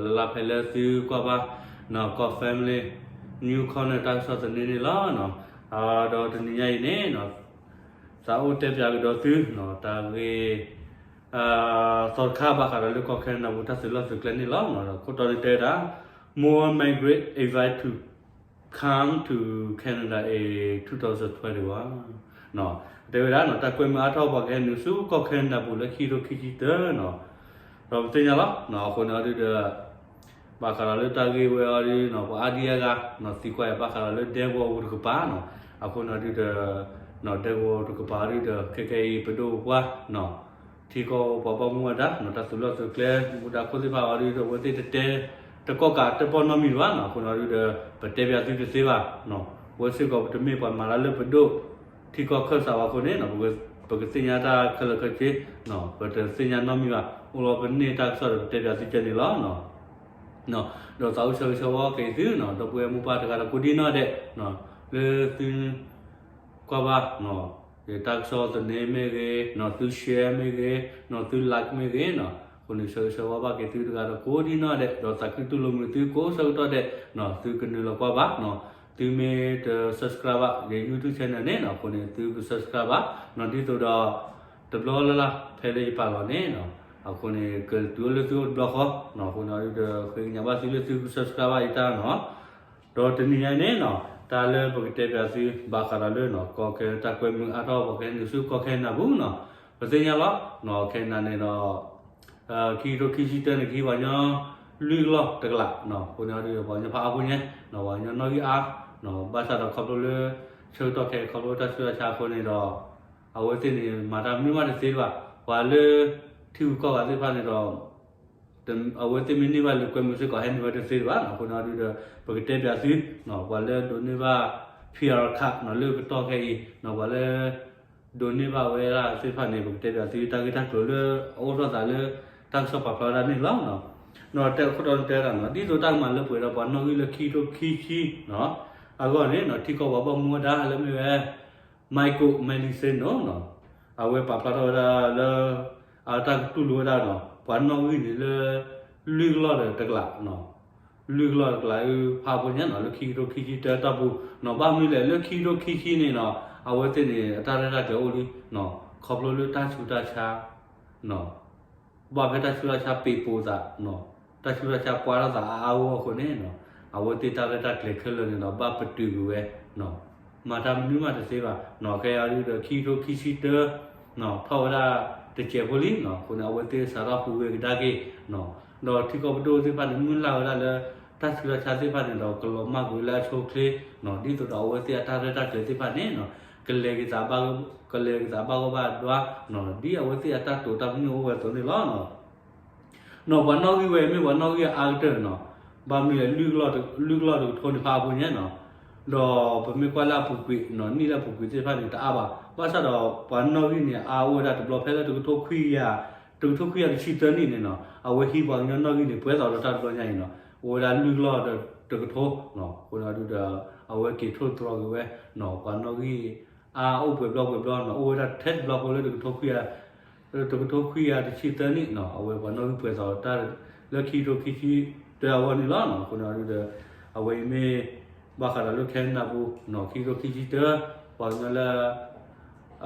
လၢ်လၢ်ဖဲလၢသုကွၢ်ဘၣ် နီၢ် ကီၢ် Family News Corner တၢ်ကစီၣ်သန့န့ၣ်လီၤ. ဒီးတနံၤညါအံၤန့ၣ် သးအိၣ်တဲပၠးကဒီးသု တၢ်ဂ့ၢ် သီတခါဘၣ်ဃးဒီးလၢကီၢ် Canada ပူၤတၢ်သုးလီၢ်သုးကျဲန့ၣ်လီၤ. ဒီးခိၣ်တီန့ၣ်တဲဝဲဒၣ် More migrant invite to come to Canada in twenty twenty-one တဲဝဲဒၣ် တၢ်ကွဲမုာ်အါထီၣ်ပှၤကဟဲနုာ်ဆူကီၢ် Canada ပူၤလၢခံကထိခံဆံတၢနီၤ. ဒီးပသ့ၣ်ညါလီၤ အဃိန့ၣ်အီၤဒုဒီး ဘၣ်ဃးဒီးလၢတၢ်ဂ့ၢ်ဝဲအီၤဒု ပှၤအါဒံအါဂၤ သံကွၢ်ယၤဘၣ်ဃးဒီးလၢဒဲကဝီၤပူၤတကပၤနီၤ. အဃိန့ၣ်အီၤဒုဒီး ဒဲကဝီၤတကပၤဒုဒီး ခဲကဲအံၤပဒိၣ်ပပှၢ် ထံကီၢ်ပှၤဘၣ်မူဘၣ်ဒါ တၢ်သုးလီၢ်သုးကျဲ မူဒါခိၣ်သ့ၣ်တဖၣ်အီၤဒုဒီး အဝဲသ့ၣ်တတဲ တကီၢ်ကးတပီၢ်နီတမံၤဘၣ်နီၤ. အဃိန့ၣ်အီၤဒုဒီး ပတဲပၠးသုတသ့ဘၣ်. ဝဲစ့ၢ်ကီးပတမ့ၢ်ပှၤမၤတၢ်လၢပဒိၣ် ထံကီၢ်ခၢၣ်စးဘၣ်အဃိန့ၣ် ပကသ့ၣ်ညါတၢ်ခဲလၢာ်ခဲဆ့ ပတသ့ၣ်ညါနီတမံၤဘၣ်. အိၣ်လီၤပန့ၢ်တၢ်ကစီၣ်ဒီးပတဲပၠးသုကဲန့ၣ်လီၤ. ဒီးသးအိၣ်ဆၢဂ့ၤဆၢဝါက့ၤသု ဒီပုၢ်ဝဲၢ်မိၢ်ပၢ်တဂၤဒီးကိးဒံနီၢ်ဒဲး လၢသု ကွၢ်ဘၣ် တၢ်ကစီၣ်သန့မ့ၢ်ဂ့ၤ သု share မ့ၢ်ဂ့ၤ သု like မ့ၢ်ဂ့ၤနီၤ. အဃိန့ၣ် ဆၢဂ့ၤဆၢဝါဘၣ်က့ၤသုတဂၤဒီးကိးဒံနီၢ်ဒဲး ဒီးသးခုတူၢ်လိာ်မုာ်သုကိးဆၢကတီၢ်ဒဲး သုကနုာ်လီၤကွၢ်ဘၣ်နီၤ. သုမ့ၢ်တ subscribe ဘၣ် ယ YouTube channel န့ၣ်နီၤ အဃိန့ၣ် သုက subscribe ဘၣ်နီၤ. ဒ်သိးဒီး တဘျီလၢ်လၢ်ဖဲလၢယပာ်လီၤန့ၣ်နီၤ အဃိန့ၣ် ကတုၤအိၣ်လၢသုအိၣ်တဘျီဃီနီၤ. အဃိန့ၣ် ဒုဒီး ဃ့ကညးဘၣ်သုလၢသုက subscribe ဘၣ်ယတၢ်နီၤ. ဒီးတနံၤညါအံၤန့ၣ်နီၤ တၢ်လၢပကတဲပၠးသု ဘၣ်ဃးဒီးလၢနီၤ ကီၢ်ခဲ တၢ်ကွဲမုာ်အါထီၣ်ပှၤကဟဲနုာ်ဆူကီၢ်ခဲနဒၤပူၤနီၤ. ပသ့ၣ်ညါလီၤ ခဲနဒၤန့ၣ်ဒီး ခံကထိခံဆံတၢန့ၣ် ကဟံးပှၤကညီလွံၢ်ကလီၢ်တကလးနီၤ. အဃိန့ၣ်အီၤဒုဒီး ပှၤကညီဖးအါဖိညါနီၤ ပှၤကညီနီၣ်ဂံၢ်အါနီၤ. ဘၣ်ဆၣ်ဒီးခီဖျိလၢ ဆၢကတီၢ်ခဲအံၤ ခီဖျိတၢ်ဆူးတၢ်ဆါအဃိန့ၣ်ဒီး အဝဲသ့ၣ်န့ၣ် မၤတၢ်မနုၤမးတသ့ဘၣ်. ပှၤလၢ ထံဂုၤကီၢ်ဂၤသ့ၣ်တဖၣ်န့ၣ်ဒီး အဝဲသ့ၣ်မ့ၢ်န့ၢ်ဘၣ်လၢကွဲမုာ်စ့ၢ်ကီး ဟဲနုာ်ဝဲတသ့ဘၣ်နီၤ. အဃိန့ၣ်အီၤဒုဒီး ပကတဲပၠးသု ပှၤလၢဒိးန့ၢ်ဘၣ် PR card နီၤ လၢကတီၢ်ခဲအံၤနီၤ ပှၤလၢ ဒိးန့ၢ်ဘၣ်ဝဲဒၣ်သ့ၣ်တဖၣ်န့ၣ် ပကတဲပၠးသုတၢ်ဂ့ၢ်တၢ်ကျိၤလၢအအိၣ်ထီၣ်သးလၢ တၢ်ကစီၣ်ပာ်ဖျါဝဲဒၣ်န့ၣ်လီၤ. ဒီးတဲခိၣ်တီန့ၣ်တဲဝဲဒၣ်နီၤ ဒ်သိးတၢ်ကမၤလၢပှဲၤဒီးပှၤနီၣ်ဂံၢ်လၢခံကထိခံဆံနီၤ အဂီၢ်န့ၣ်နီၤ ထံကီၢ်ပှၤဘၣ်မူဘၣ်ဒါလၢမ့ၢ်ဝဲ Michael Medicine နီၤ အဝဲပာ်ဖျါထီၣ်ဝဲဒၣ်လၢ အတၢ်ကတူၢ်လိာ်ဝဲဒၣ်နီၤ ပှၤနီၣ်ဂံၢ်န့ၣ်လၢ လွံၢ်ကလီၢ်ဒီးတကလးနီၤ လွံၢ်ကလီၢ်တကလးအဖးဖိညါနီၤ လၢခံကထိခံဆံတၢတၢ်ပူၤနီၤ. ဘၣ်မနုၤလဲၣ် လၢခံကထိခံဆံန့ၣ်နီၤ အဝဲသ့ၣ်န့ၣ် အတၢ်ရဲၣ်တၢ်ကျဲၤအိၣ်လံနီၤ ခီဖျိလၢတၢ်ဆူးတၢ်ဆါနီၤ ဘၣ်ဖဲတၢ်ဆူးတၢ်ဆါပ့းပိာ်သးနီၤ တၢ်ဆူးတၢ်ဆါပှဲၤထီၣ်သးအါအါဂီၢ်ဂီၢ်အဃိန့ၣ်နီၤ အဝဲသ့ၣ်တၢ်ရဲၣ်တၢ်ကျဲၤခဲလၢာ်န့ၣ်ဒီး ဘၣ်ပတုာ်ကွံာ်ဝဲနီၤ မၤတၢ်မနုၤမးတသ့ဘၣ်နီၤ. ခဲအံၤဒုဒီး ခံကထိခံဆံတၢနီၤ ထီၣ်ဝဲဒၣ်တစဲးဖိလံနီၤ. အဃိန့ၣ် အဝဲသ့ၣ်စးထီၣ်ဟူးဂဲၤကဒါက့ၤနီၤ ဒီးထံကီၢ်ပဒိၣ်သ့ၣ်တဖၣ်န့ၣ် မုၢ်လၢ်ဝဲဒၣ်လၢ တၢ်ဆူးတၢ်ဆါသ့ၣ်တဖၣ်န့ၣ်ဒီး ကလီၤမၢ်ကွံာ်ဝဲလၢအဆိအချ့နီၤ ဒ်သိးဒီးအဝဲသ့ၣ်အတၢ်ရဲၣ်တၢ်ကျဲၤသ့ၣ်တဖၣ်န့ၣ်နီၤ ကလဲၤက့ၤသးဘၣ် ကလဲၤက့ၤသးဘၣ်ဂီၢ်ဘၣ်ဒွါနီၤ ဒ်အဝဲသ့ၣ်အတၢ်တိာ်တၢ်ပညိၣ်အိၣ်ဝဲအသိးန့ၣ်လီၤ. နီၤ ပှၤနီၣ်ဂံၢ်ဝဲမ့ၢ်ပှၤနီၣ်ဂံၢ်အါကတၢၢ်နီၤ ဘၣ်မနုၤလဲၣ် လွံၢ်ကလီၢ်တကထိန့ၣ်ဖးအါဖိညါနီၤ ဒီးပမ့ၢ်ကွၢ်လၢအပူၤကွံာ်နီၤ နံၣ်လၢအပူၤကွံာ်သ့ၣ်တဖၣ်န့ၣ် တအါဘၣ်. ဘၣ်ဆၣ်ဒီးပှၤနီၣ်ဂံၢ်န့ၣ် အါအိၣ်ဝဲဒၣ်တဘျီဖဲလၢတကထိခွံကယၤ တကထိခွံကယၤတဆံသၢနံၣ်န့ၣ်နီၤ အဝဲဟံးပှၤကညီနီၣ်ဂံၢ်န့ၣ် ပှဲၤသီးဒီးတၢ်တဘျီညါအံၤနီၤ အိၣ်ဝဲဒၣ်လွံၢ်ကလီၢ်တကထိနီၤ. အဃိန့ၣ်ဒုဒီး အဝဲက့ၤထိၣ်သတြီၤက့ၤဝဲနီၤ ပှၤနီၣ်ဂံၢ် အါအိၣ်ပှဲၤဘျီပှဲၤဘျီနီၤ အိၣ်ဝဲဒၣ်ထဲတဘျီဃီလၢတကထိခွံကယၤ တကထိခွံကယၤတဆံသၢနံၣ်နီၤ အဝဲပှၤနီၣ်ဂံၢ်ပှဲၤသီးတၢ်လၢခံကထိခံဆံတၢအဂီၢ်န့ၣ်လီၤ. အဃိန့ၣ်ဒုဒီး အဝဲအံၤမ့ၢ် ဘၣ်ဃးဒီးလၢခဲနဒၤပူၤနီၤ ခံကထိခံဆံတၢ ပှၤကညီလၢ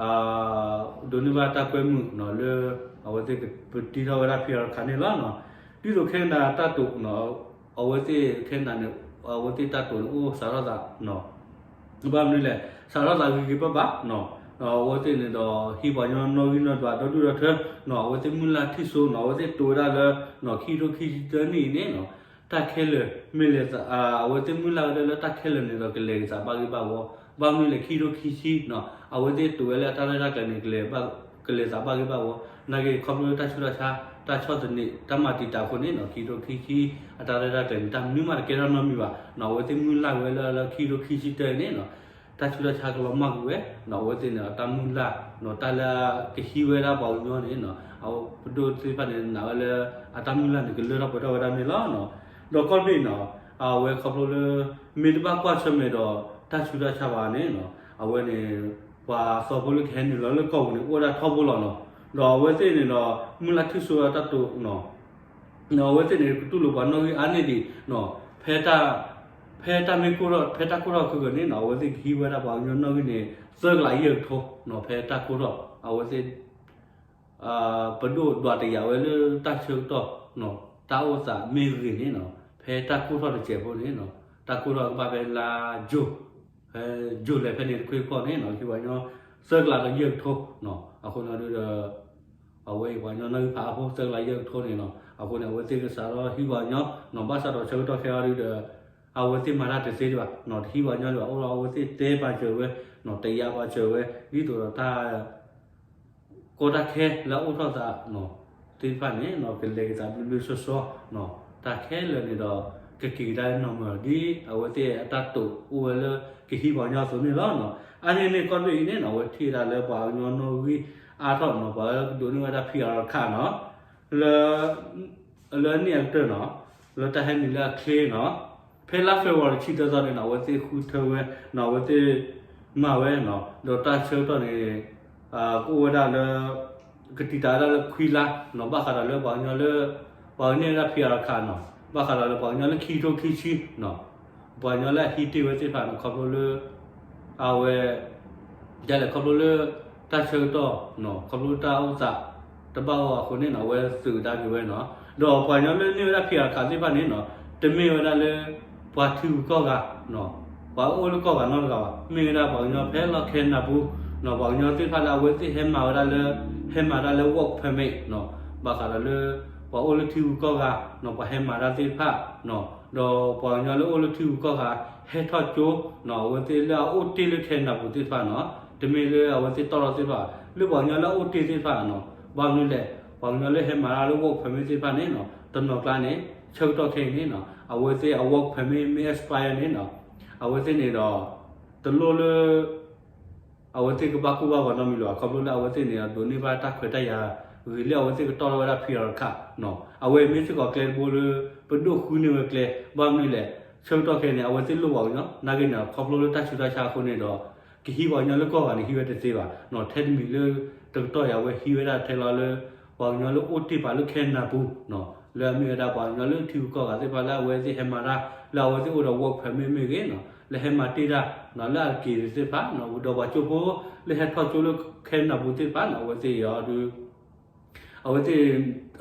ဒိးန့ၢ်ဘၣ်တၢ်ကွဲမုာ်နီၤ လၢ အဝဲသ့ၣ်ပတံထီၣ်ဝဲဒၣ် PR card န့ၣ်လီၤနီၤ. ဒ်သိးခဲနဒၤတၢ်တိာ်နီၤ အဝဲသ့ၣ်ခဲနဒၤန့ၣ် အဝဲသ့ၣ်တၢ်တိာ်န့ၣ်အိၣ်စးထီၣ်သးနီၤ ဘၣ်မနုၤလဲၣ် စးထီၣ်သးဂ့ၤဂ့ၤဘၣ်ဘၣ်နီၤ အဝဲသ့ၣ်န့ၣ်ဒီး ဟံးပှၤကညီနီၣ်ဂံၢ်နီၣ်ဒွးဒီဒူၣ်ဒီထၢနီၤ အဝဲသ့ၣ်မုၢ်လၢ်ထံၣ်စိနီၤ အဝဲသ့ၣ်တိာ်ဝဲဒၣ်လၢ ခံကထိခံဆံတၢနံၣ်အံၤန့ၣ်နီၤ တၢ်ခဲလၢာ် မ့ၢ်လဲၤသး အဝဲသ့ၣ်မုၢ်လၢ်ဝဲဒၣ်လၢတၢ်ခဲလၢာ်န့ၣ်ဒီး ကလဲၤက့ၤသးဘၣ်ဂ့ၢ်ဘၣ်ဝီ ဘၣ်မနုၤလဲၣ် ခံကထိခံဆံနီၤ အဝဲသ့ၣ်တိာ်ဝဲလၢအတၢ်ရဲၣ်တၢ်ကျဲၤန့ၣ် ကလဲၤသးဘၣ်ဂ့ၢ်ဘၣ်ဝီ နာ်က့ခီဖျိလၢတၢ်ဆူးတၢ်ဆါ တၢ်ဆီၣ်သနံး တၢ်မၤတံာ်တာ်အဃိန့ၣ်နီၤ ခံကထိခံဆံ အတၢ်ရဲၣ်တၢ်ကျဲၤန့ၣ် တၢ်မနုၤမးတကဲထီၣ်နီတမံၤဘၣ်နီၤ အဝဲသ့ၣ်မုၢ်လၢ်ဝဲလၢလၢခံကထိခံဆံတၢအံၤန့ၣ်နီၤ တၢ်ဆူးတၢ်ဆါကလီၤမၢ်ကွံာ်ဝဲနီၤ အဝဲသ့ၣ်န့ၣ် အတၢ်မုၢ်လၢ်နီၤ တၢ်လၢကဟံးဝဲဒၣ်ပှၤကညီန့ၣ်နီၤ အပဒိၣ်သ့ၣ်တဖၣ်န့ၣ် နာ်ဝဲလၢ အတၢ်မုၢ်လၢ်န့ၣ် ကလၢထီၣ်ပှဲၤထီၣ်ဝဲဒၣ်န့ၣ်လီၤနီၤ. ဒီးခီဖျိနီၤ အဝဲခီဖျိလၢ မ့ၢ်တဘၣ်ကွၢ်ဆၢၣ်မဲာ်ဒီး တၢ်ဆူးတၢ်ဆါဘၣ်န့ၣ်နီၤ အဝဲန့ၣ် ပှၤသီဖိလၢကဟဲနုာ်လီၤလၢကီၢ်ပူၤန့ၣ် အိၣ်ဝဲဒၣ်ထီဘိလီၤနီၤ. ဒီးအဝဲသ့ၣ်န့ၣ်ဒီး မုၢ်လၢ်ထံၣ်စိဝဲတၢ်တိာ်နီၤ အဝဲသ့ၣ်န့ၣ် ကတူၢ်လိာ်ပှၤနီၣ်ဂံၢ်အါန့ၢ်ဒံး ဖဲတၢ် ဖဲတၢ်မ့ၢ်ကိၢ်ထီၣ် ဖဲတၢ်ကိၢ်ထီၣ်ခဲကနံၣ်န့ၣ်နီၤ အဝဲသ့ၣ်ကဟံးဝဲဒၣ်ပှၤကညီနီၣ်ဂံၢ်န့ၣ် သၢကလးယဲၢ်ကထိနီၤ ဖဲတၢ်ကိၢ်ထီၣ် အဝဲသ့ၣ် ပဒိၣ်ဒွးတယာ်ဝဲလၢတၢ်ဆၢကတီၢ်နီၤ တၢ်အိၣ်သးမ့ၢ်ဂ့ၤန့ၣ်နီၤ ဖဲတၢ်ကိၢ်ထီၣ်တစဲးဖိန့ၣ်နီၤ တၢ်ကိၢ်ထီၣ်ကဘၣ်ဖဲလါ June ဖဲ June လဲၤဖဲန့ၣ်တခွ့ဖီၣ်န့ၣ်နီၤ ဟံးပှၤကညီ သၢကလးဒီးယဲၢ်ကထိနီၤ အဃိန့ၣ်ဒုးဒီး အဝဲအံၤပှၤကညီနီၣ်ဂံၢ်ဖးအါဖိ သၢကလးယဲၢ်ကထိန့ၣ်နီၤ အဃိန့ၣ် အဝဲသ့ၣ်ကစးထီၣ်ဟံးပှၤကညီနီၤ ဘၣ်ဆၣ်ဒီးဆၢကတီၢ်ခဲအံၤဒုးဒီး အဝဲသ့ၣ်မၤတၢ်တသ့ဒံးဘၣ်နီၤ တဟံးပှၤကညီဒံးဘၣ် အိၣ်ဒီးအဝဲသ့ၣ်တဲပာ်စၢၤဝဲနီၤ တယာ်ပာ်စၢၤဝဲ ဒ်သိးဒီးတၢ် ကီတၢ်ခဲလၢအအိၣ်ထီၣ်သးနီၤ သ့ၣ်တဖၣ်န့ၣ်နီၤ ကလဲၤက့ၤသးဘျ့ဘျ့ဆှီဆှီနီၤ တၢ်ခဲလၢာ်န့ၣ်ဒီး ကက့ၤကဒါလၢနီၢ်မၢၢ်လီၤ ဒ်အဝဲသ့ၣ်အတၢ်တိာ်အိၣ်ဝဲလၢ ကဟံးပှၤကညီအသိးန့ၣ်လီၤနီၤ အါန့ၢ်န့ၣ်ကီၢ်ဒိၣ်အံၤန့ၣ်နီၤ အဝဲထံၣ်ဝဲဒၣ်လၢပှၤကညီနီၣ်ဂံၢ်အါထီၣ်နီၤ ပှၤလၢကဒိးန့ၢ်ဝဲဒၣ် P R ခးနီၤ လၢ လၢန့ၣ်အကတၢၢ်နီၤ လၢတၢ်ဟဲနုာ်လၢအချ့နီၤ ဖဲလါ February တဆံသၢသီန့ၣ်နီၤ အဝဲသ့ၣ်ဃုထၢဝဲနီၤ အဝဲသ့ၣ်မၤဝဲနီၤ ဒီးတၢ်ဆၢကတီၢ်န့ၣ် ကအိၣ်ဝဲဒၣ်လၢ ကတံာ်တာ်ဝဲဒၣ်လၢခွံလါနီၤ ဘၣ်ဃးဒီးလၢပှၤကညီလၢ ပှၤကန့ၢ်ဝဲဒၣ် P R ခးနီၤ ဘၣ်ဃးဒီးလၢပှၤကညီလၢခံကထိခံဆံနီၤ ပှၤကညီလၢအဟံးတ့ၢ်ဝဲသ့ၣ်တဖၣ်နီၤ ခီဖျိလၢ အဝဲ ဒ်လဲၣ်ခီဖျိလၢ တၢ်ဆၢကတီၢ်နီၤ ခီဖျိလၢတၢ်အိၣ်သး တဘၣ်အီၤအဃိန့ၣ်နီၤ အဝဲသုးကဒါက့ၤဝဲနီၤ ဒီးပှၤကညီလၢန့ၢ်ဝဲဒၣ် P R ခးသ့ၣ်တဖၣ်န့ၣ်နီၤ တမ့ၢ်ဝဲဒၣ်လၢ ပှၤထံဂုၤကီၢ်ဂၤနီၤ ပှၤအိၣ်လၢကီၢ်ဂၤနီတဂၤဘၣ် မ့ၢ်ဝဲဒၣ်ပှၤကညီဖဲလီၢ်ခဲနဒၤပူၤနီၤ ပှၤကညီသ့ၣ်တဖၣ်လၢအဝဲသ့ၣ်ဟဲမၤဝဲဒၣ်လၢ ဟဲမၤတၢ်လၢ work permit နီၤ ဘၣ်ဃးဒီးလၢ ပှၤအိၣ်လၢထံဂုၤကီၢ်ဂၤနီၤ ပှၤဟဲမၤတၢ်သ့ၣ်တဖၣ်နီၤ ဒီးပှၤကညီလၢအိၣ်လၢထံဂုၤကီၢ်ဂၤ ဟဲထီၣ်ကၠိနီၤ အဝဲသ့ၣ်လၢအအိၣ်တ့ၢ်လၢခဲနဒၤပူၤသ့ၣ်တဖၣ်နီၤ တမ့ၢ်လၢအဝဲသ့ၣ်တီၢ်ထီၣ်သ့ၣ်တဖၣ် လၢပှၤကညီလၢအအိၣ်တ့ၢ်သ့ၣ်တဖၣ်နီၤ ဘၣ်မနုၤလဲၣ် ပှၤကညီလၢဟဲမၤတၢ်လၢ work permit သ့ၣ်တဖၣ်န့ၣ်နီၤ တနီၤကျါန့ၣ် ဆၢကတီၢ်ခဲအံၤန့ၣ်နီၤ အဝဲသ့ၣ်အ work permit မ့ၢ် expire န့ၣ်နီၤ အဝဲသ့ၣ်န့ၣ်ဒီး တလိၣ်လၢ အဝဲသ့ၣ်ကဘၣ်ကိၢ်ဘၣ်ဂီၤနီတမံၤလၢၤဘၣ် ခီဖျိလၢအဝဲသ့ၣ်န့ၣ် ဒိးန့ၢ်ဘၣ်တၢ်ခွဲးတၢ်ယာ် ဂ့ၤလၢအဝဲသ့ၣ်ကတီၢ်ထီၣ်ဝဲဒၣ် P R ခးနီၤ အဝဲမ့ၢ်စ့ၢ်ကီးကျဲတဘိလၢ ပဒိၣ်ဃုန့ၢ်ဝဲကျဲ ဘၣ်မနုၤလဲၣ် ဆၢကတီၢ်ခဲအံၤန့ၣ် အဝဲသ့ၣ်လိၣ်ပှၤကညီ နာ်က့န့ၣ် ခီဖျိလၢတၢ်ဆူးတၢ်ဆါအဃိန့ၣ်ဒီး ကဟံးပှၤကညီလၢကီၢ်ဂၤန့ၣ် ဟံးဝဲတသ့ဘၣ်နီၤ ထဲတမံၤလၢ တကတီၢ်အံၤအဝဲဟံးဝဲဒၣ်ထဲလီၤလၢ ပှၤကညီလၢအိၣ်တ့ၢ်ပာ်လၢခဲနဒၤပူၤနီၤ လၢအမ့ၢ်ဝဲဒၣ်ပှၤကညီလၢထံဂုၤကီၢ်ဂၤသ့ၣ်တဖၣ်လၢအဝဲသ့ၣ်ဟဲမၤတၢ် လၢအဝဲသ့ၣ်အိၣ်ဒီး work permit မ့ၢ်ဂ့ၤနီၤ လၢဟဲမၤတ့ၢ်တၢ်နီၤ လၢအတက့ၤသ့ၣ်တဖၣ်နီၤ ဒီးပှၤကၠိဖိလၢဟဲထီၣ်ကၠိလၢခဲနဒၤပူၤသ့ၣ်တဖၣ်နီၤ အဝဲသ့ၣ်အံၤအီၤဒုး အဝဲသ့ၣ်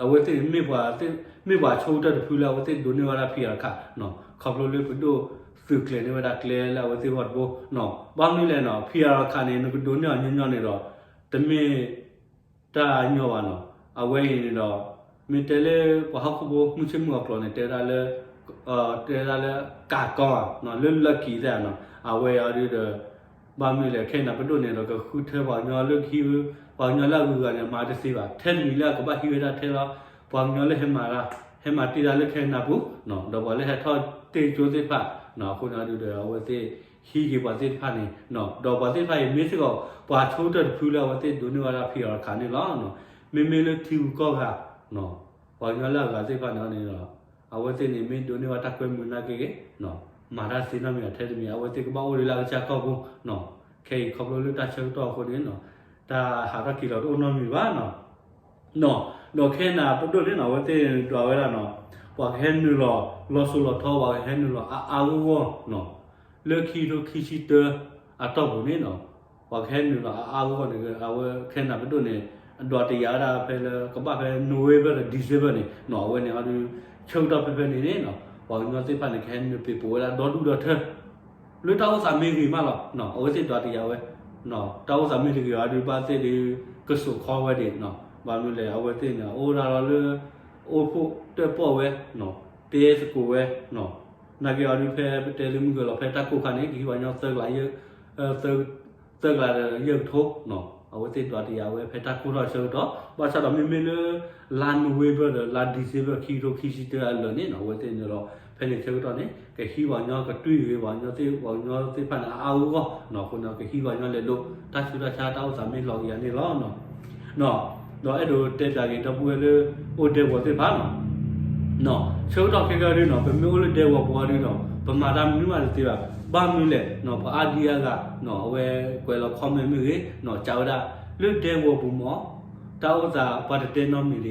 အဝဲသ့ၣ်မ့ၢ်ပှၤ မ့ၢ်ပှၤဆိကတၢၢ်တဖုလၢအဝဲသ့ၣ်ဒိးန့ၢ်ဝဲဒၣ် P R ခးနီၤ ခီဖျိလၢပဒိၣ်သုးကျဲၤန့ၢ်ဝဲဒၣ်ကျဲလၢအဝဲသ့ၣ်ဂီၢ်တဘိနီၤ ဘၣ်မနုၤလဲၣ်နီၤ P R ခးန့ၣ် နကဒိးန့ၢ်အီၤညီညီန့ၣ်ဒီး တမ့ၢ် တၢ်ညီဘၣ်နီၤ အဝဲအံၤန့ၣ်ဒီး မ့ၢ်တဲလၢပှၤဟီၣ်ခိၣ်ဖိမုၢ်ဆ့ၣ်မုၢ်အီၣ်ကျိၤန့ၣ် တဲဝဲဒၣ်လၢ တဲဝဲဒၣ်လၢ ကးကီဧါနီၤ လၢလၢကံၤသ့ၣ်နီၤ အဝဲအံၤအီၤဒုးဒီး ဘၣ်မနုၤလဲၣ် ခဲနဒၤပဒိၣ်န့ၣ်ဒီး ကဃုထၢပှၤကညီလၢကဟံး ပှၤကညီလၢအဂုၤအဂၤန့ၣ် မၤတသ့ဘၣ် ထဲတမံၤလၢအကဘၣ်ဟံးဝဲဒၣ်ထဲလီၤ ပှၤကညီလၢဟဲမၤတၢ် ဟဲမၤတ့ၢ်တၢ်လၢခဲနဒၤပူၤနီၤ ဒီးပှၤလၢဟဲထီၣ်တ့ၢ်ကၠိသ့ၣ်တဖၣ်နီၤ အဃိန့ၣ်အီၤဒုးဒီး အဝဲသ့ၣ် ဟံးက့ၤပှၤသ့ၣ်တဖၣ်န့ၣ်နီၤ ဒီးပှၤသ့ၣ်တဖၣ်အံၤ မ့ၢ်စ့ၢ်ကီး ပှၤဆိကတၢၢ်တဖုလၢအဝဲသ့ၣ်ဒိးန့ၢ်ဝဲဒၣ် P R ခးန့ၣ်လီၤနီၤ မ့မ့ၢ်လၢထံဂုၤကီၢ်ဂၤနီၤ ပှၤကညီလၢအဂၤသ့ၣ်တဖၣ်န့ၣ်န့ၣ်ဒီး အဝဲသ့ၣ်န့ၣ် မ့ၢ်ဒိးန့ၢ်ဝဲတၢ်ကွဲမုာ်နာ်က့ဂ့ၤနီၤ မၤတၢ်သ့နီတမံၤအီၤထဲတမံၤ အဝဲသ့ၣ်ကဘၣ်အိၣ်ဒံးလၢအကစၢ်ကီၢ်ပူၤနီၤ ခဲအံၤခီဖျိလၢတၢ်ဆၢကတီၢ်အဃိန့ၣ်နီၤ တၢ်ဟးထီၣ်က့ၤလီၤတအိၣ်နီတမံၤဘၣ်နီၤ နီၤ ဒီးခဲနဒၤပဒိၣ်န့ၣ်နီၤ အဝဲသ့ၣ်ဒွးဝဲဒၣ်နီၤ ပှၤကဟဲနုာ်လီၤ လီၤစိၤလီၤထီ ပှၤကဟဲနုာ်လီၤအါအါဂီၢ်ဂီၢ်နီၤ လၢခံကထိခံဆံတၢအတီၢ်ပူၤန့ၣ်နီၤ ပှၤကဟဲနုာ်လီၤအါအါဂီၢ်ဂီၢ်န့ၣ် အဝဲခဲနဒၤပဒိၣ်န့ၣ် အဒွးတယာ်ဝဲဒၣ်ဖဲလၢကဘၣ်ဖဲ November ဒီး December န့ၣ်နီၤ အဝဲန့ၣ်အီၤဒုး ဆၢကတီၢ်ဖဲဖဲန့ၣ်န့ၣ်နီၤ ပှၤကညီသ့ၣ်တဖၣ်န့ၣ် ကဟဲနုာ်ပ့ၤပိာ်ဝဲဒၣ်ဒီဒူၣ်ဒီထၢ လၢတၢ်အိၣ်သးမ့ၢ်ဂ့ၤမးလီၤနီၤ အဝဲသ့ၣ်ဒွးတယာ်ဝဲ တၢ်အိၣ်သးမ့ၢ်တဂ့ၤအီၤဒုး ဘၣ်သ့ၣ်ဒုး ကစိာ်ခီဝဲဒံးနီၤ ဘၣ်မနုၤလဲၣ် အဝဲသ့ၣ်န့ၣ် အိၣ်ဒၣ်လီၤလၢ အိၣ်ဖှိၣ်တၢၣ်ပီၣ်ဝဲနီၤ တဲသကိးဝဲနီၤ နာ်က့အီၤဒုး ဖဲပတဲသုမုၢ်ကလီၤ ဖဲတၢ်ကိၢ်ခါန့ၣ် ကဟံးပှၤကညီသၢကလးယဲၢ် သၢကလးဒီးယဲၢ်ကထိနီၤ အဝဲသ့ၣ်ဒွးတယာ်ဝဲဖဲတၢ်ကိၢ်ထီၣ်ဆၢကတီၢ် ဘၣ်ဆၣ်ဒီးမ့မ့ၢ်လၢ လါ November ဒီးလါ December ခံကထိခံဆံတၢအလၢာ်န့ၣ်နီၤ အဝဲသ့ၣ်န့ၣ်လီၤ ဖဲန့ၣ်ဆၢကတီၢ်န့ၣ် ကဟံးပှၤကညီ ကတွံၢ်ဂ့ၤပှၤကညီသ့ၣ် ပှၤကညီသ့ၣ်တဖၣ်န့ၣ် အါအါဂီၢ်ဂီၢ်နီၤ အဃိန့ၣ် ကဟံးပှၤကညီလဲၤလိာ် တၢ်ဆူးတၢ်ဆါတၢ်အိၣ်သးမ့ၢ်လီၤကယၤန့ၣ်လီၤနီၤ ဒီးအဲၣ်ဒိးတဲပၠးက့ၤဒီပုၢ်ဝဲၢ်လၢ အိၣ်ဒဲကဝီၤသ့ၣ်တဖၣ်နီၤ ဆၢကတီၢ်ခဲကဲဒုးနီၤ ပမ့ၢ်အိၣ်လၢဒဲကဝီၤပူၤအီၤဒုးနီၤ ပမၤတၢ်မနုၤမးတသ့ဘၣ် ဘၣ်မနုၤလဲၣ်နီၤ ပှၤအါဒံအါဂၤနီၤ အဝဲကွဲးလီၤ comment မ့ၢ်ဂ့ၤနီၤ ကးဝဲဒၣ် လၢဒဲကဝီၤပူၤမ့ၢ် တၢ်အိၣ်သးပှၤတတဲနီတမံၤဒံးဧါနီၤ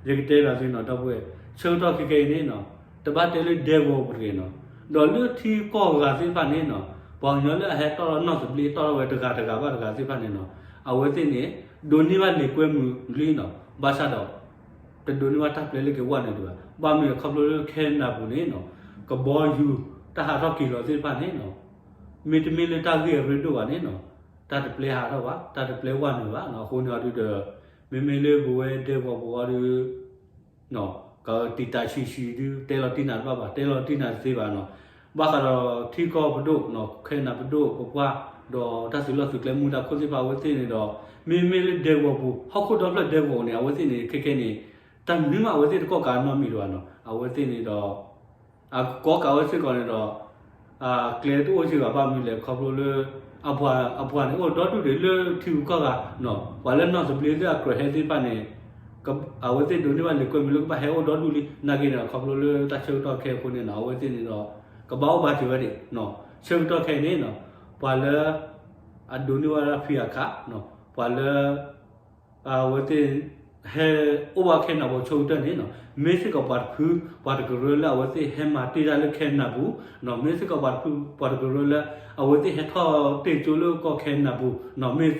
ယကတဲပၠးသုနီၤ ဒီပုၢ်ဝဲၢ် ဆၢကတီၢ်ခဲခဲအံၤန့ၣ်နီၤ, တဘၣ်တဲလၢဒဲကဝီၤပူၤတဂ့ၤနီၤ, ဒီးလၢထံကီၢ်ဂၤသ့ၣ်တဖၣ်န့ၣ်နီၤ, ပှၤကညီလၢအဟဲတီၢ်ထီၣ်နီၢ်သဘျ့ တီၢ်ထီၣ်ဝဲတဂၤတဂၤဘၣ်တဂၤသ့ၣ်တဖၣ်န့ၣ်နီၤ, အဝဲသ့ၣ်န့ၣ် ဒိးန့ၢ်ဘၣ်လံာ်ကွဲမုာ်လံနီၤ, ဘၣ်ဆၣ်ဒီး တဒိးန့ၢ်ဘၣ်တၢ်ပျဲလၢကဝဲနုာ်ဒံးဘၣ်. ဘၣ်မနုၤလဲၣ် ခီဖျိလၢခဲနဒၤပူၤန့ၣ်နီၤ, ကဘီယူၤ တၢ်ဟးထီၣ်က့ၤလီၤသ့ၣ်တဖၣ်န့ၣ်နီၤ, မ့တမ့ၢ်လၢတၢ်ဂ့ၢ်အရ့ဒိၣ်ဘၣ်န့ၣ်နီၤ, တၢ်တပျဲဟးထီၣ်ဘၣ်, တၢ်တပျဲဝဲနုာ်ဘၣ်နီၤ. အဃိန့ၣ်အီၤဒုဒီး မ့မ့ၢ်လၢပဝဲဒဲကဝီၤပူၤအီၤဒု ကတံာ်တာ်ဆံးဆံးဒု တဲလီၤတံၢ်နၤတဘၣ်ဘၣ်, တဲလီၤတံၢ်နၤတသ့ဘၣ်နီၤ. ဘၣ်ဃးဒီးထံကီၢ်ပဒိၣ်နီၤ, ခဲနဒၤပဒိၣ်ပပှၢ်, ဒီးတၢ်သုးလီၢ်သုးကျဲမူဒါခိၣ်သ့ၣ်တဖၣ်အဝဲသ့ၣ်န့ၣ်ဒီး မ့မ့ၢ်လၢဒဲကဝီၤပူၤ ဟီၣ်ခိၣ်ဒီဖျၢၣ်ဒဲကဝီၤန့ၣ် အဝဲသ့ၣ်န့ၣ် ခဲခဲန့ၣ် တၢ်မနုၤမးအဝဲသ့ၣ်တကီၢ်ကးနီတမံၤဒံးဘၣ်နီၤ. အဝဲသ့ၣ်န့ၣ်ဒီး အကီကးဝဲစ့ၢ်ကီးန့ၣ်ဒီး အကျဲတအိၣ်စ့ၢ်ကီးဘၣ်မနုၤလဲၣ် ခီဖျိလၢ အပှၤ အပှၤန့ၣ်အိၣ်ဒီဒူၣ်ဒံးလၢထံဂုၤကီၢ်ဂၤနီၤ, ပှၤလၢနီၢ်သဘျ့လၢအကြၢးဟဲသ့ၣ်တဖၣ်န့ၣ် အဝဲသ့ၣ်ဒိးန့ၢ်ဘၣ်လံာ်ကွဲမုာ်လၢကဘၣ်ဟဲအိၣ်ဒီဒူၣ်လံ နာ်က့န့ၣ် ခီဖျိလၢတၢ်ဆၢကတီၢ်ခဲအံၤအဃိန့ၣ်နီၤ, အဝဲသ့ၣ်န့ၣ်ဒီး ကဘၣ်အိၣ်ဘၣ်စၢၤဝဲဒံးနီၤ. ဆၢကတီၢ်ခဲအံၤန့ၣ်နီၤ, ပှၤလၢ အဒိးန့ၢ်ဝဲဒၣ်ဖံးအခးနီၤ, ပှၤလၢ အဝဲသ့ၣ် ဟဲအိၣ်ဘၣ်ခဲနဒၤပူၤဆိကတၢၢ်န့ၣ်နီၤ, မ့ၢ်စ့ၢ်ကီးပှၤတဖု ပှၤတကရၢလၢအဝဲသ့ၣ်ဟဲမၤတ့ၢ်တၢ်လၢခဲနဒၤပူၤနီၤ, မ့ၢ်စ့ၢ်ကီးပှၤတဖု ပှၤတကရၢလၢ အဝဲသ့ၣ်ဟဲထီၣ်တ့ၢ်ကၠိလၢကီၢ်ခဲနဒၤပူၤနီၤ, မ့ၢ်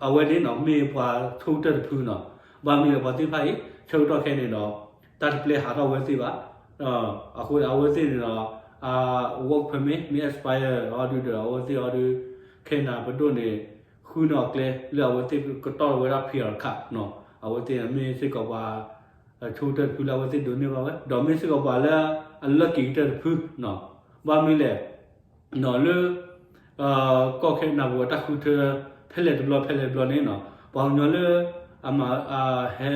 အဝဲန့ၣ်နီၤ မ့ၢ်ပှၤဆိကတၢၢ်တဖုနီၤ. ဘၣ်မနုၤလဲၣ် ပှၤသ့ၣ်တဖၣ်အံၤ ဆၢကတီၢ်ခဲအံၤန့ၣ်ဒီး တၢ်တပျဲဟးထီၣ်ဝဲသ့ၣ်ဘၣ်. အဃိန့ၣ် အဝဲသ့ၣ်န့ၣ်ဒီး အ work permit မ့ၢ် expire အီၤဒုဒီး အဝဲသ့ၣ်အီၤဒု ခဲနဒၤပဒိၣ်န့ၣ် ဃုန့ၢ်အီၤကျဲလၢအဝဲသ့ၣ်ကတီၢ်ဝဲဒၣ် ဖံးအခးနီၤ, အဝဲသ့ၣ်န့ၣ်မ့ၢ်စ့ၢ်ကီးပှၤ ဆိကတၢၢ်တဖုလၢအဝဲသ့ၣ်ဒိးန့ၢ်ဘၣ်ဝဲ ဒီးမ့ၢ်စ့ၢ်ကီးပှၤလၢအလၢက့ၤကတၢၢ်တဖုနီၤ. ဘၣ်မနုၤလဲၣ် လၢ ကီၢ်ခဲနဒၤပူၤအတၢ်ဃုထၢ ဖဲလဲၣ်တဘျီဖဲလဲၣ်တဘျီန့ၣ်နီၤ, ပှၤကညီလၢ အမၤ အဟဲ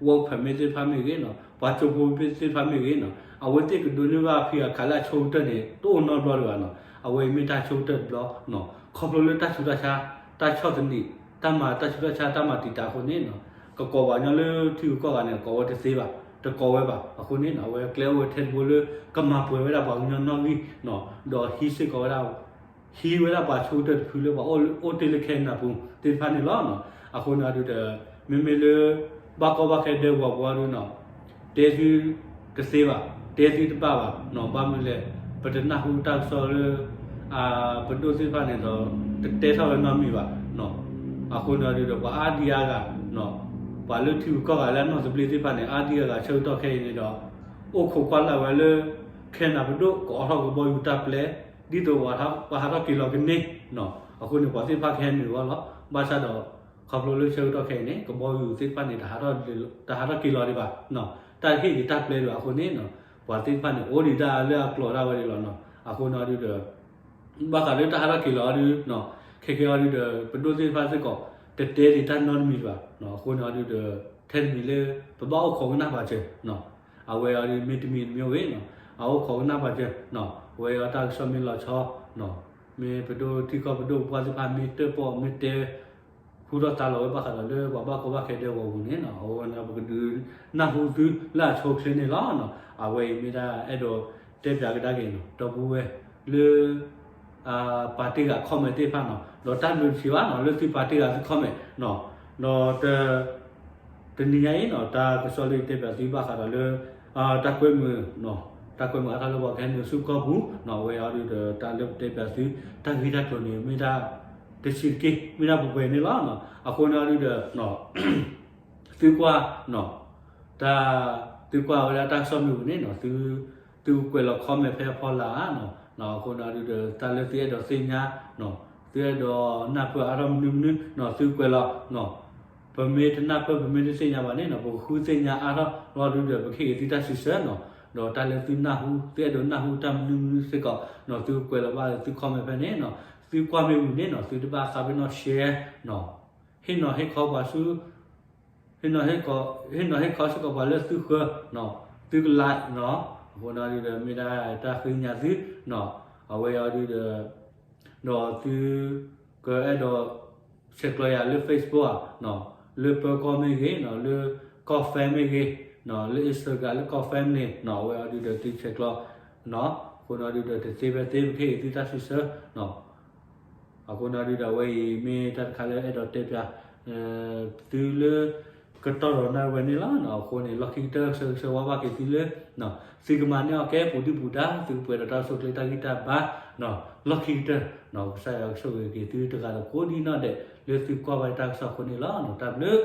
work permit သ့ၣ်တဖၣ်မ့ၢ်ဂ့ၤနီၤ, ပှၤကၠိဖိသ့ၣ်တဖၣ်မ့ၢ်ဂ့ၤနီၤ, အဝဲသ့ၣ်ကဒိးန့ၢ်ဘၣ်ဖံးအခးလၢအဆိကတၢၢ်န့ၣ် တအိၣ်နီတဘျီဒံးဘၣ်နီၤ. အဝဲအံၤမ့ၢ်တၢ်ဆိကတၢၢ်တဘျီနီၤ, ခီဖျိလၢတၢ်ဆူးတၢ်ဆါ တၢ်ဆီၣ်သနံး တၢ်မၤတၢ်ဆူးတၢ်ဆါ တၢ်မၤတံာ်တာ်အဃိန့ၣ်နီၤ, ကကိးပှၤကညီလၢထံဂုၤကီၢ်ဂၤန့ၣ် ကိးဝဲတသ့ဘၣ်, တကိးဝဲဘၣ်. အဃိန့ၣ်နီၤ အဝဲကျဲအိၣ်ဝဲထဲတဘိလၢ ကမၤပှဲၤဝဲဒၣ်ပှၤကညီနီၣ်ဂံၢ်နီၤ, ဒီးဟံးစ့ၢ်ကီးဝဲဒၣ် ဟံးဝဲဒၣ်ပှၤဆိကတၢၢ်တဖုလၢပှၤအိၣ်တ့ၢ်လၢခဲနဒၤပူၤသ့ၣ်တဖၣ်န့ၣ်လီၤ. အဃိန့ၣ်အီၤဒုဒီး မ့မ့ၢ်လၢ ဘၣ်ကီဘၣ်ခဲဒဲကဝီၤပူၤအီၤဒုနီၤ, တဲသုတသ့ဘၣ်, တဲသုတဘၣ်ဘၣ်နီၤ. ဘၣ်မနုၤလဲၣ် ပတနၢ်ဟူတၢ်ကစီၣ်လၢ ပဒိၣ်သ့ၣ်တဖၣ်န့ၣ်ဒီး တတဲထီၣ်ဝဲနီတမံၤဘၣ်နီၤ. အဃိန့ၣ်အီၤဒုဒီး ပှၤအါဒံအါဂၤနီၤ, ပှၤလၢထံဂုၤကီၢ်ဂၤလၢအနီၢ်သဘျ့သ့ၣ်တဖၣ်န့ၣ် အါဒံအါဂၤဆၢကတီၢ်ခဲအံၤန့ၣ်ဒီး အိၣ်ခိးကွၢ်လၢ်ဝဲလၢ ခဲနဒၤပဒိၣ် ကအီၣ်ထီၣ်ကဘီယူၤတၢ်ပျဲ ဒ်သိးပှၤဟးထီၣ်က့ၤလီၤကန့ၢ်နီၤ. အဃိန့ၣ် ပှၤသ့ၣ်တဖၣ်ကဟဲနုာ်ဝဲလီၤ. ဘၣ်ဆၣ်ဒီး ခီဖျိလၢဆၢကတီၢ်ခဲအံၤန့ၣ် ကဘီယူၤသ့ၣ်တဖၣ်န့ၣ် တဟးထီၣ်က့ၤလီၤဒံးဘၣ်နီၤ, တၢ်ဟ့ၣ်ဒံးတၢ်ပျဲဒံးဘၣ်အဃိန့ၣ်နီၤ, ပှၤသ့ၣ်တဖၣ်န့ၣ် အိၣ်ဒံးဒၣ်လၢအကျိၤဒၣ်ဝဲဒၣ်လီၤနီၤ. အဃိန့ၣ်အီၤဒုဒီး ဘၣ်ဃးလၢတၢ်ဟးထီၣ်က့ၤလီၤအီၤဒုနီၤ, ခဲကဲအီၤဒုဒီး ပဒိၣ်သ့ၣ်တဖၣ်စ့ၢ်ကီး တတဲဒံးတၢ်နီတမံၤဘၣ်နီၤ. အဃိန့ၣ်အီၤဒုဒီး ထဲတမံၤလၢ ပဘၣ်အိၣ်ခိးကနၣ်ပာ်စၢၤနီၤ. အဝဲအီၤဒု မ့တမံၤတမံၤအိၣ်ဂ့ၤနီၤ, အအိၣ်ခိးကနၣ်ပာ်စၢၤနီၤ, အဝဲအီၤတၢ်ကစီၣ်မ့ၢ်လီၤဆီနီၤ, မ့ၢ်ပဒိၣ်ထံကီၢ်ပဒိၣ်ပပှၢ်သ့ၣ်တဖၣ်မ့ၢ်တၢၣ်ပီၣ်မ့ၢ်တဲ ဟူထီၣ်သါလီၤဝဲဘၣ်ဃးဒီးလၢပှၤဘၣ်ကီဘၣ်ခဲဒဲကဝီၤပူၤန့ၣ်နီၤ, အဝဲန့ၣ် ပကဒုးနၢ်ဟူသုလၢအဆိအချ့န့ၣ်လီၤနီၤ. အဝဲအံၤမ့ၢ်ဒၣ်အဲၣ်ဒိးတဲပၠးကဒါက့ၤနီၤ, ဒီပုၢ်ဝဲၢ်လၢ ပာ်တ့ၢ်ဂၤ comment သ့ၣ်တဖၣ်နီၤ, ဒီးတၢ်ဘျုးတဆံးဘၣ်နီၤ, လၢသုပာ်တ့ၢ်ဂၤသု comment နီၤ, ဒီး တနံၤညါအံၤနီၤ, တၢ်ကစီၣ်လၢယတဲပၠးသုဘၣ်ဃးဒီးလၢ တၢ်ကွဲမုာ်နီၤ, တၢ်ကွဲမုာ်အါထီၣ်လၢပှၤကဟဲနုာ်ဆူကီၢ်ပူၤနီၤ, အဝဲအီၤဒုဒီး တၢ်လၢပတဲပၠးသု တၢ်ဂ့ၢ်တၢ်ကျိၤန့ၣ် မ့ၢ်တၢ်တဆံးတက့ၢ်, မ့ၢ်ဒၣ်ပှဲၤပှဲၤန့ၣ်လီၤနီၤ. အဃိန့ၣ်အီၤဒုဒီး သုကွၢ်နီၤ, တၢ် သုကွၢ်ဝဲဒၣ်တၢ်ကစီၣ်မ့ၢ်ပူၤန့ၣ်နီၤ, သု သုကွဲးလီၤ comment ဖဲအဖီလာ်နီၤ. အဃိန့ၣ်အီၤဒုဒီး တၢ်လၢသုအဲၣ်ဒိးသ့ၣ်ညါနီၤ, သုအဲၣ်ဒိးနၢ်ပၢၢ်အါထီၣ်မနုၤမနုၤနီၤ, သုကွဲးလီၤနီၤ. ပမ့ၢ်တနၢ်ပၢၢ် ပမ့ၢ်တသ့ၣ်ညါဘၣ်န့ၣ်နီၤ, ပကဃုသ့ၣ်ညါအါထီၣ်လီၤဒုဒီး ပကဟ့ၣ်ဂ့ၤသုတၢ်စံးဆၢနီၤ. ဒီးတၢ်လၢသုနၢ်ဟူ သုအဲၣ်ဒိးနၢ်ဟူတၢ်မနုၤမနုၤစ့ၢ်ကီးနီၤ, သုကွဲးလီၤဘၣ်သု comment ဖဲန့ၣ်နီၤ. သုကွၢ်မ့ၢ်ဝံၤန့ၣ်နီၤ, သုတဘၣ်သးပ့ၤနီၣ် share နီၤ, ဟ့ၣ်နီၤဟ့ၣ်ခီပှၤဆူ ဟ့ၣ်နီၤဟ့ၣ်ခီ ဟ့ၣ်နီၤဟ့ၣ်ခီစ့ၢ်ကီးပှၤလၢသုဃၢၤနီၤ, သုက like နီၤ. အဃိန့ၣ်ဒုဒီး မ့ၢ်ဒၣ်တၢ်ဃ့ညါသုနီၤ. အဝဲအီၤဒုဒီး ဒီးသုကအဲၣ်ဒိး ဆဲးကျိးယၤလၢ Facebook ဧါနီၤ, လၢပၢကီၢ်မ့ၢ်ဂ့ၤနီၤ, လၢကီၢ် fan မ့ၢ်ဂ့ၤနီၤ, လၢ Instagram လၢကီၢ် fan န့ၣ်နီၤ, အဝဲအီၤဒုဒီးသုဆဲးကျိးနီၤ. အဃိန့ၣ်ဒုဒီး တသ့ဖဲသ့ ပကဟ့ၣ်ဂ့ၤသုတၢ်စံးဆၢနီၤ. အဃိန့ၣ်ဒုဒီး အဝဲအံၤမ့ၢ်တၢ်တခါလၢအဲၣ်ဒိးတဲပၠး သုလၢ ကတီၢ်ဒီးနၣ်ရံၣ်ဝဲန့ၣ်လီၤ. အဃိန့ၣ် လီၢ်ခံကတၢၢ်ဆၢဂ့ၤဆၢဝါဘၣ်က့ၤသုလၢ သုကမၤန့ၢ်အီၣ်ကဲပူၤဒုၣ်ပူၤဒါ သုကပှဲၤဒီးတၢ်အိၣ်ဆူၣ်အိၣ်ချ့တၢ်ဂံၢ်တၢ်ဘါ လီၢ်ခံကတၢၢ် ကစၢ်ယွၤကဆိၣ်ဂ့ၤက့ၤသုတဂၤဒီးကိးဒံနီၢ်ဒဲး လၢသုကွၢ်ဘၣ်တၢ်ကစီၣ်အဃိန့ၣ်လီၤ. တၢ်ဘျုး